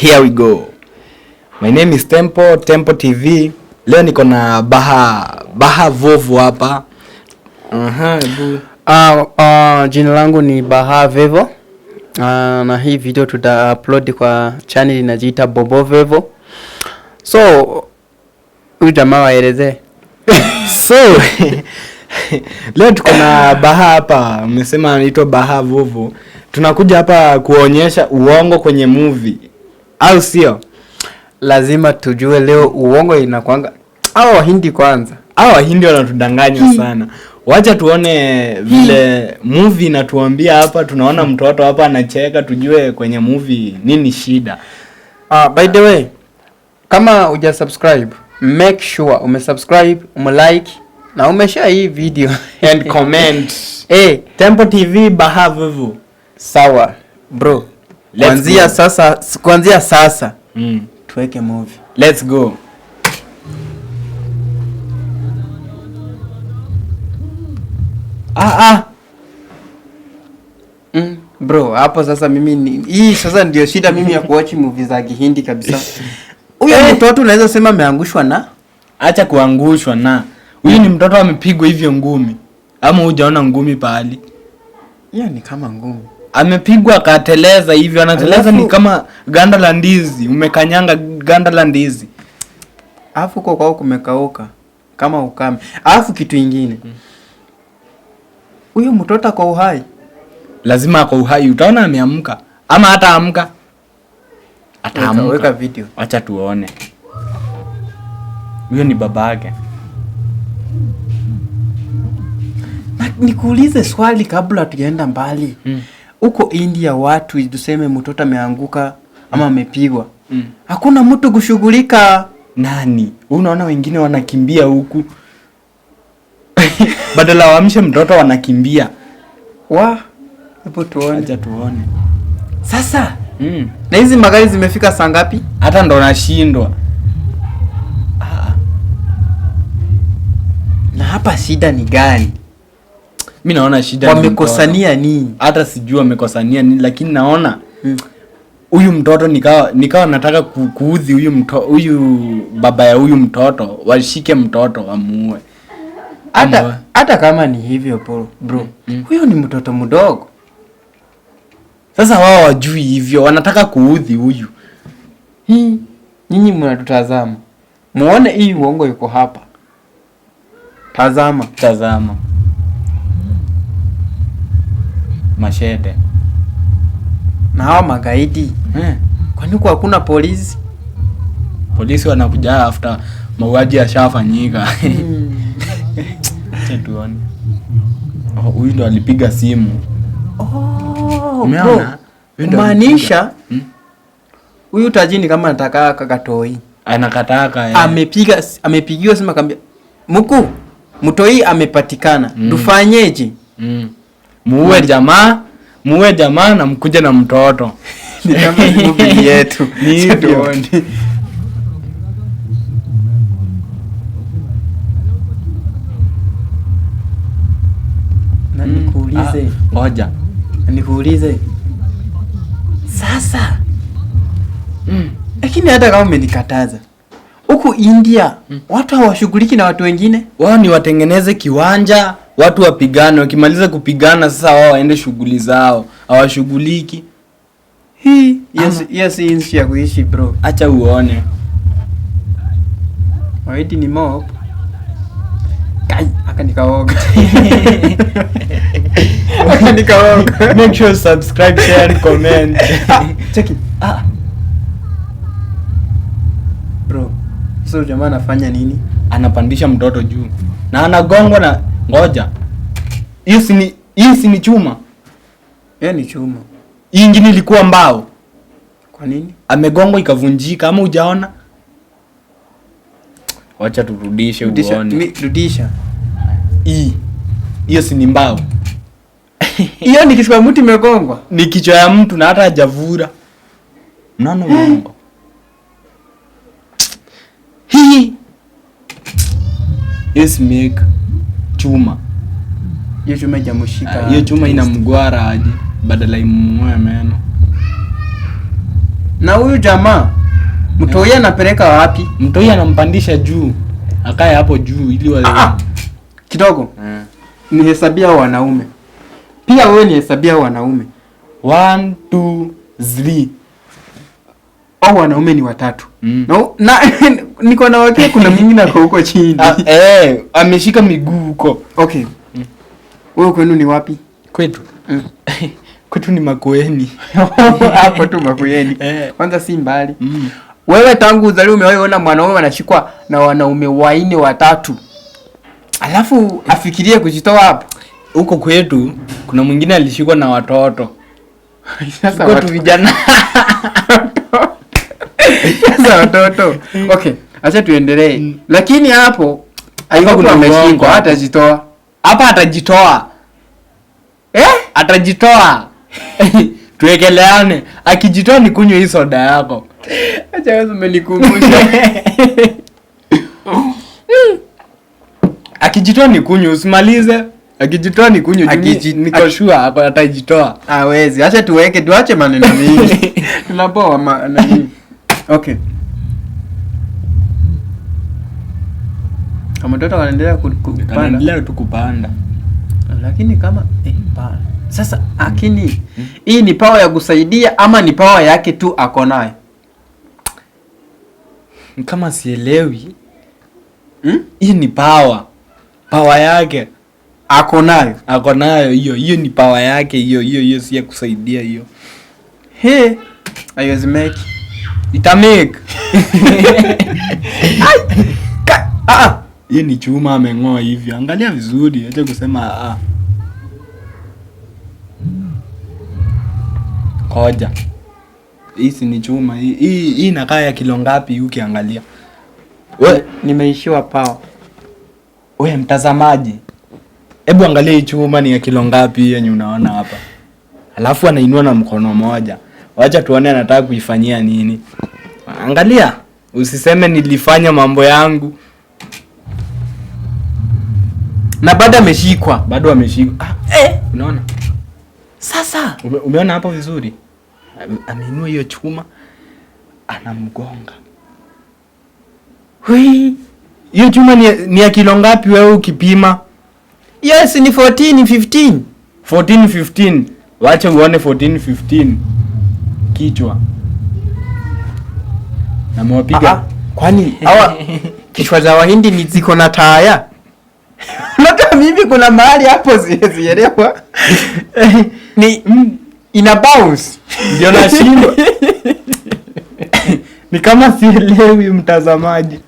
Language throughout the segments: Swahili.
Here we go. My name is Tempo, Tempo TV. Leo niko na Baha Vovo hapa. Aha, hebu. Jina langu ni Baha Vevo. Na hii video tuta upload kwa channel inajiita Bobo Vevo. So huyu jamaa waelezee. So leo tuko na Baha hapa, umesema anaitwa Baha Vovo. Tunakuja hapa kuonyesha uongo kwenye movie, au sio? Lazima tujue leo uongo inakwanga. Hao Wahindi kwanza. Hao Wahindi wanatudanganya sana. Wacha tuone vile movie inatuambia hapa. Tunaona mtoto hapa anacheka, tujue kwenye movie nini shida. By the way, kama huja subscribe, make sure umesubscribe, umelike na umeshare hii video and comment. Eh, Tempo TV, Baha Vovo. Sawa bro. Let's Kuanzia go. sasa, kuanzia sasa tuweke movie. Let's go. Ah, ah. Bro, hapo sasa mimi ni, hii sasa ndio shida mimi ya kuwatch movie za Kihindi kabisa. Huyo mtoto unaweza sema ameangushwa na Acha kuangushwa na huyu ni mtoto amepigwa hivyo ngumi, ama hujaona ngumi pahali? Hiyo ni kama ngumi. Amepigwa akateleza hivyo, anateleza ni kama ganda la ndizi, umekanyanga ganda la ndizi. Alafu huko kwao kumekauka kama ukame. Alafu kitu ingine. Huyo mtoto ako uhai. Lazima ako uhai, utaona ameamka ama hata amka. Ataamka. Weka video. Wacha tuone. Huyo ni babake. Na nikuulize swali kabla tujaenda mbali. Huko India watu tuseme mtoto ameanguka ama amepigwa. Hakuna mtu kushughulika. Nani? Unaona wengine wanakimbia huku. Badala waamshe mtoto wanakimbia. Wa, hebu tuone. Acha tuone. Sasa na hizi magari zimefika saa ngapi? Hata ndo nashindwa. Na hapa shida ni gani? Mi naona shida ni Wamekosania nini? mtoto. Hata sijui wamekosania nini, lakini naona huyu mtoto nikawa nataka kuudhi huyu baba ya huyu mtoto, washike mtoto wamuue. Hata kama ni hivyo bro. Huyo ni mtoto mdogo. Sasa wao wajui hivyo, wanataka kuudhi huyu. Hii nyinyi mnatutazama. Muone hii uongo yuko hapa. Tazama. Tazama. Mashete. Na hawa magaidi. Kwani huko hakuna polisi? Polisi wanakuja after mauaji yashafanyika. Acha tuone. Oh, huyu ndo alipiga simu. Oh, Umeona? bro. Huyu ndo Kumaanisha alipiga. Huyu tajini kama anataka kakatoi. Anakataka, eh. Amepigiwa simu akamwambia, "Mkuu, mtoi amepatikana. Tufanyeje?" Muue jamaa, muue jamaa na mkuje na mtoto. Ni kama movie yetu. Ni hivyo. Tuone. Na nikuulize. Ah, ngoja. Na nikuulize. Sasa. Lakini hata kama umenikataza, huku India watu hawashughuliki na watu wengine. Wao ni watengeneze kiwanja, watu wapigane, wakimaliza kupigana sasa wao waende shughuli zao. Hawashughuliki. Hii, yes, si nchi ya kuishi bro. Acha uone. Waiti ni mob. Kai, aka nikaoga. Aka nikaoga. Make sure subscribe, share and comment. Ah, check it. Ah. Bro, so jamaa anafanya nini? Anapandisha mtoto juu. Na anagongwa na ngoja. Hiyo si ni chuma. Hiyo ni chuma. Hii ingine ilikuwa mbao. Kwa nini? Amegongwa ikavunjika, ama hujaona? Wacha turudishe Rudisha, uone. rudisha. Hii. Hiyo si ni mbao. Hiyo ni kichwa ya mtu imegongwa. Ni kichwa ya mtu na hata hajavura. Unaona uongo? Hii. Yes, make chuma. Hiyo chuma haijamshika. Hiyo chuma ina mgwara aje badala imuue meno. Na huyu jamaa mtoi anapeleka wapi? Mtoi anampandisha juu, akae hapo juu ili wale. Kidogo. Nihesabia wanaume. Pia wewe nihesabia wanaume. 1 2 3. Au wanaume ni watatu. No, na niko na wake kuna mwingine ako huko chini. Ameshika miguu huko. Okay. Wewe kwenu ni wapi? Kwetu. Kwetu ni Makueni. Hapo tu Makueni. Kwanza si mbali. Wewe tangu uzaliwe umewahi ona mwanaume anashikwa na wanaume wanne watatu, alafu afikirie kujitoa hapo? Huko kwetu kuna mwingine alishikwa na watoto. Sasa kwetu vijana. Sasa watoto. Okay, acha tuendelee. Lakini hapo kuna ameshikwa, hatajitoa. Hapa atajitoa. Atajitoa. Tuwekeleane. Akijitoa ni kunywe hii soda yako. Acha wewe umenikumbusha. Akijitoa ni kunywe, usimalize. Akijitoa ni kunywe, niko sure atajitoa. Hawezi. Acha tuweke, tuache maneno mingi. Tunaboa nani. Okay. Kama mtoto anaendelea kupanda. Anaendelea tu kupanda. Lakini kama sasa akini hii ni power ya kusaidia ama ni power yake tu ako nayo? Kama sielewi. Hii ni power. Power yake ako nayo. Ako nayo hiyo. Hiyo ni power yake hiyo. Hiyo si ya kusaidia hiyo. He, haiwezi make. Ita make. Hiyo ni chuma ameng'oa hivyo. Angalia vizuri, acha kusema Koja. Hii si ni chuma. Hii inakaa ya kilo ngapi ukiangalia? We, nimeishiwa power. We mtazamaji, hebu angalia hii chuma ni ya kilo ngapi yenye unaona hapa. Alafu anainua na mkono mmoja. Wacha tuone anataka kuifanyia nini. Angalia, usiseme nilifanya mambo yangu. Na bado ameshikwa. Bado ameshikwa. Unaona? Sasa umeona hapo vizuri? Ameinua hiyo chuma anamgonga. Hui. Hiyo chuma ni ya kilo ngapi wewe ukipima? Yes, ni 14 15. 14 15. Wacha uone 14 15. Kichwa. Na mwapiga. Kwani hawa kichwa za Wahindi ni ziko na taya? Hata mimi kuna mahali hapo sielewa. Ni ina bounce. Ndio nashindwa. Ni kama sielewi mtazamaji.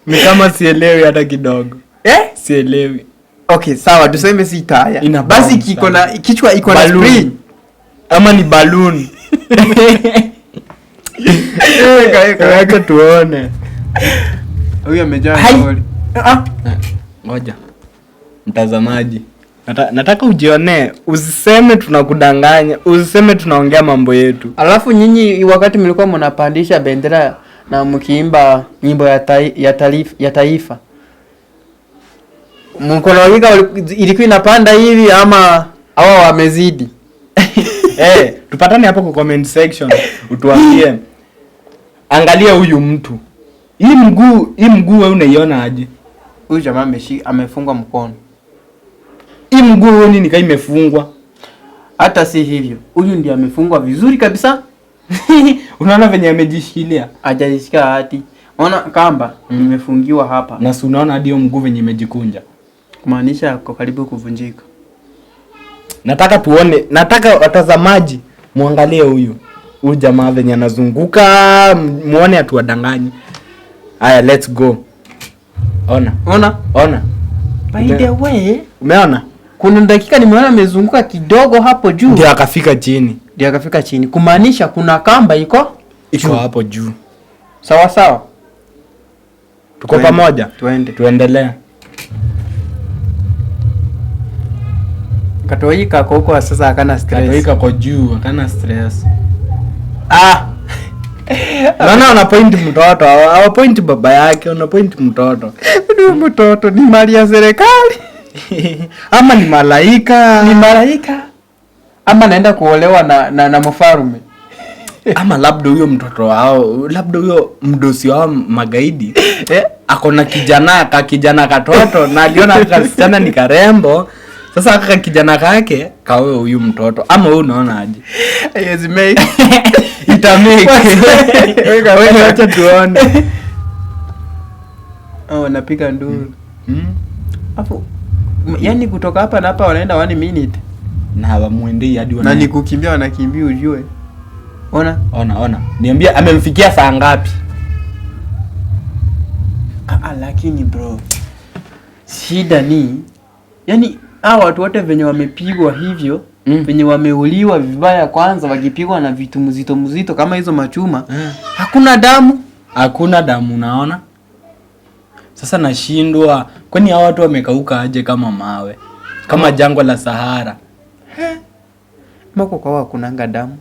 Ni kama sielewi hata kidogo. Sielewi. Okay, sawa, tuseme si taya. Basi kiko na kichwa iko na spring. Ama ni balloon. Weka tuone. Huyu amejaa ngoli. Ngoja. Mtazamaji, nataka ujionee, usiseme tunakudanganya, usiseme tunaongea mambo yetu. Alafu nyinyi wakati mlikuwa mnapandisha bendera na mkiimba nyimbo ya taifa, mkono wake ilikuwa inapanda hivi ama hawa wamezidi? Tupatane hapo kwa comment section utuambie. Angalia huyu mtu. Hii mguu wewe unaiona aje? Huyu jamaa amefungwa mkono. Hii mguu wewe nini kama imefungwa? Hata si hivyo. Huyu ndiye amefungwa vizuri kabisa. Unaona venye amejishikilia? Hajajishika hati. Unaona kamba imefungiwa hapa. Na si unaona hadi hiyo mguu venye imejikunja. Kumaanisha ako karibu kuvunjika. Nataka tuone, nataka watazamaji muangalie huyu. Huyu jamaa venye anazunguka, muone atuwadanganye. Haya, let's go. Ona. Ona. Ona. By the way, umeona? Kuna dakika nimeona amezunguka kidogo hapo juu. Ndio akafika chini. Ndio akafika chini. Kumaanisha kuna kamba iko hapo juu. Sawa sawa. Tuko pamoja. Tuende. Tuendelee. Katoika kwa huko sasa hakana stress. Katoika kwa juu hakana stress. Naona una point mtoto, hawa point baba yake, una point mtoto. Ni mtoto ni mali ya serikali. Ama ni malaika. Ni malaika. Ama naenda kuolewa na mfalme. Ama labda huyo mtoto wao, labda huyo mdosi wao magaidi ako na kijana ka kijana katoto na aliona kasichana ni karembo. Sasa aka kijana kake kaoe huyu mtoto, ama wewe unaona aje? Yes, make. Itamake. Weka, Wewe weka. acha tuone. Oh, wanapiga nduru. Hapo yani kutoka hapa na hapa wanaenda 1 minute. Na hawamuendei hadi Na ni kukimbia wanakimbia ujue. Ona. Ona, ona. Niambie amemfikia saa ngapi? Ah, ah, lakini bro, shida ni yani hawa watu wote venye wamepigwa hivyo, venye wameuliwa vibaya, kwanza wakipigwa na vitu mzito mzito kama hizo machuma, hakuna damu. Hakuna damu, unaona? Sasa nashindwa, kwani hawa watu wamekauka aje kama mawe? Kama jangwa la Sahara. Mako kwa hakunanga damu.